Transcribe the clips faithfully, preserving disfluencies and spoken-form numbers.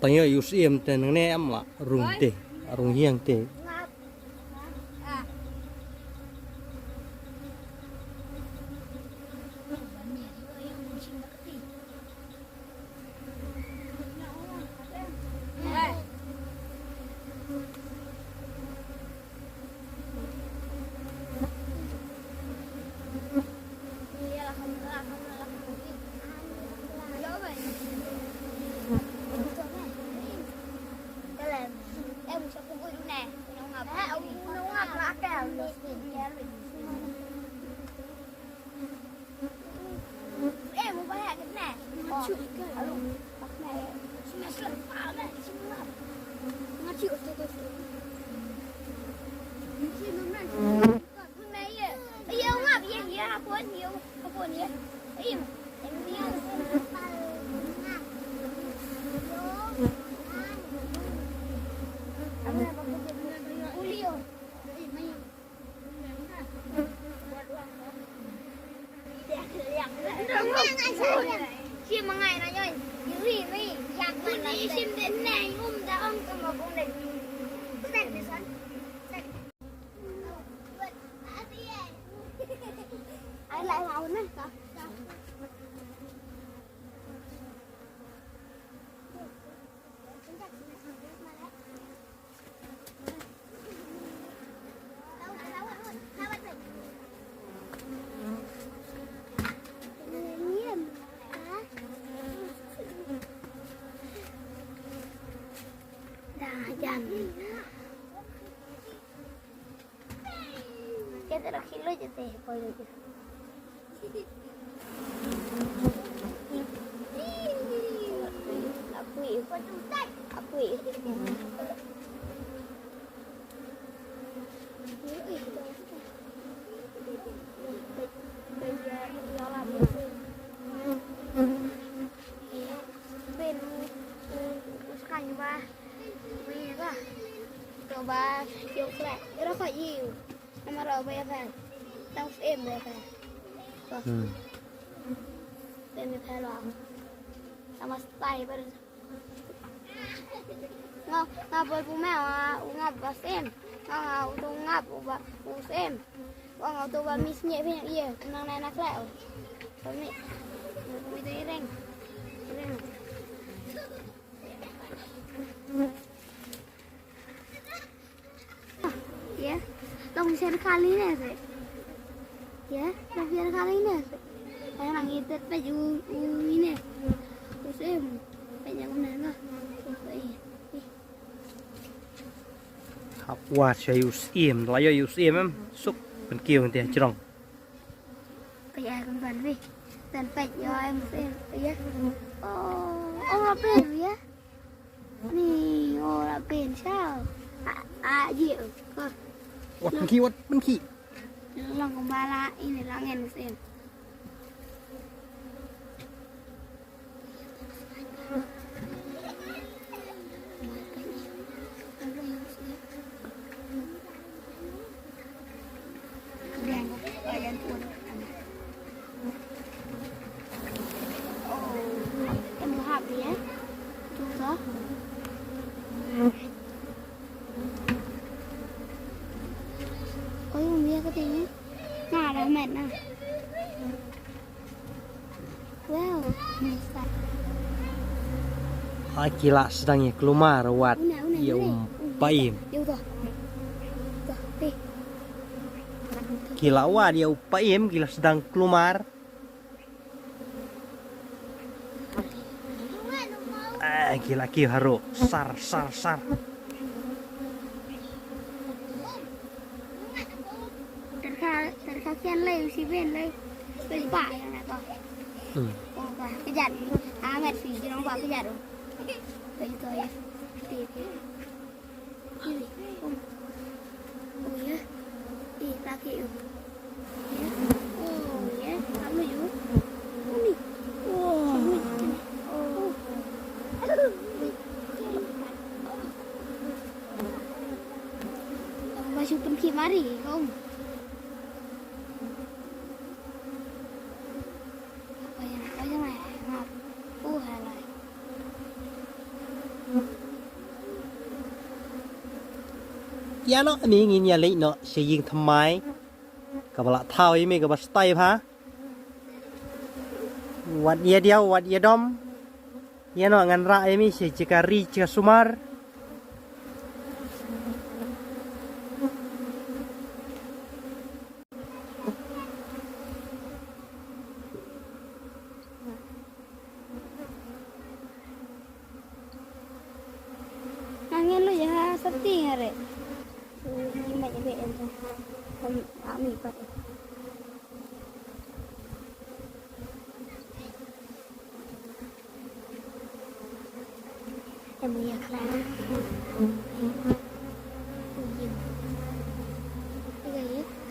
Tang ïa u Syiem te nangne em la rung te, rung hiang te. Hmm. Nga, nga bol bu me, nga u ngap ba sem. Nga, nga u tu ngap u ba u sem. Nga, nga u tu ba mis nye pin ye, nang na na kle. Ba mi, mi tu ireng. Ireng. Ya, long sher kali ne se. Ya, long sher kali ne se. Ai nang itet pe ju u ine. U sem pe ju ne na. Hap wat sha u Syiem, la ïa u Syiem em, suk pynkiew te jrong. Ka ïa kan ban wi. Tan pek ïa em pen ïa. Oh, oh la pen ïa. Ni oh la pen sa. A a ji ko. Wat pynki, wat pynki. Long kembala ini langen sen. Ah, ki la sdang ïa kulmar wad ïa u Paiem. Ki la wad ïa u Paiem, ki la sdang kulmar. Ah, ki la kiew haduh sar, sar, sar. Terka, terka kian lai, si ben lai. Ben pa yang na to. Hmm. Oh, pa, kejat. Amat si, jirong pa kejat. Kejat to ya. Ti, ti. Ini. Oh. Oh ya. Eh, pakai. Oh ya. Oh ya. Apa tu? Ini. Oh. Oh. Baju penki mari, kong. Apa yang, apa yang, apa yang? Oh, halai. Ïa noh, mi ngin ïa leit noh sha ïing thymmai. Kaba la thaw ïa mi kaba stai bha. Wat ïa diaw, wat ïa dom. Ïa noh ngan rah ïa mi sha jaka ri jaka sumar. Ngan ngin lu ya sati ngare. Ni mai be ento. Am ami pat. Em ya klan.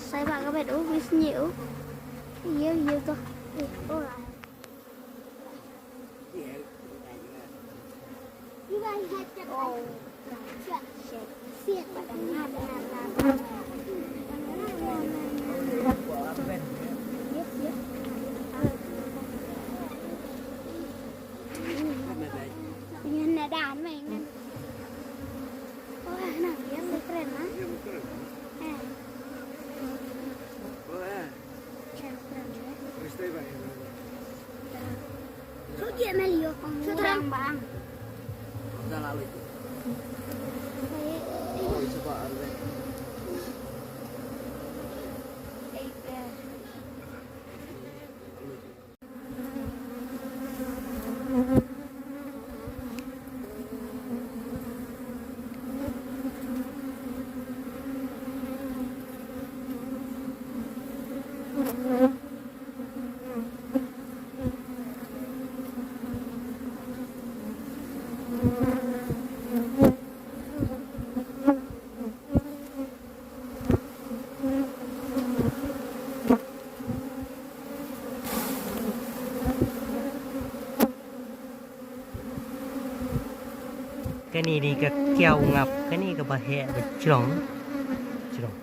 Sai ba ka bet u wis ni u. Iya iya to. Oh. Kane dei ka kiaw ngap, kane kaba heh ba jrong. Jrong.